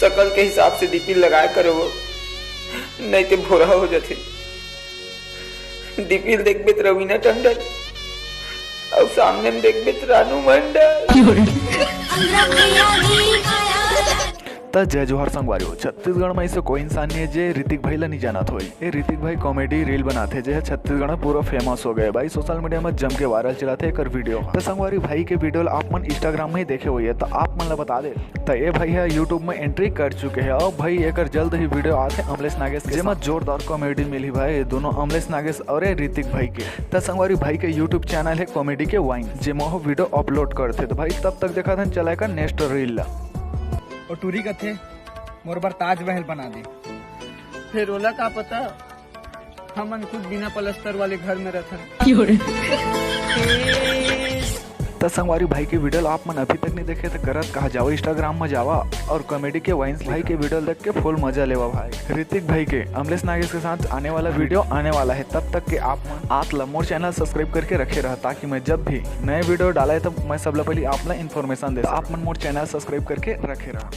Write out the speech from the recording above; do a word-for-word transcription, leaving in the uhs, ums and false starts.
सकल के हिसाब से डीपी लगाए करो वो, नहीं ते भोरा हो जाथे। डीपी देखबे त रवीना टंडन, अउ सामने में देखबे त रानू मंडल। त जय जोहार संगवारी हो। छत्तीसगढ़ में ऐसे कोई इंसान नहीं है जे ऋतिक भाई ला नहीं जानत होई। ये ऋतिक भाई कॉमेडी रील बनाथे जे ह छत्तीसगढ़ में पूरा फेमस हो गए भाई। सोशल मीडिया में जम के वायरल चलाथे एकर वीडियो। त संगवारी भाई के वीडियो ला आप मन इंस्टाग्राम में ही देखे हुई है, त आप मन ला बता दे, त ये भाई है यूट्यूब में एंट्री कर चुके हैं। और भाई एकर जल्द ही वीडियो आथे अमलेश नागेश के, जेमा जोरदार कॉमेडी मिली भाई दोनों अमलेश नागेश और ये ऋतिक भाई के। त संगवारी भाई के यूट्यूब चैनल है कॉमेडी के वाइन, जेमा वो वीडियो अपलोड करथे। त भाई तब तक देखा था चला एकर नेक्स्ट रील ला। ओ टूरी कथे मोर बर ताजमहल बना दे। फिर ओला का पता, हमन खुद बिना पलस्तर वाले घर में रहथन। त संगवारी भाई के वीडियो ला आप मन अभी तक नहीं देखे त करत कहा जावा, इंस्टाग्राम में जावा और कॉमेडी के वाइन्स भाई के वीडियो देख के फुल मजा लेवा भाई। ऋतिक भाई के अमलेश नागेश के साथ आने वाला वीडियो आने वाला है, तब तक के आप मन आत ला मोर चैनल सब्सक्राइब करके रखे रहा, ताकि मैं जब भी नए वीडियो डाला है तब मैं सबले पहले आप ला इन्फॉर्मेशन दे। आप मन मोर चैनल सब्सक्राइब करके रखे रहा।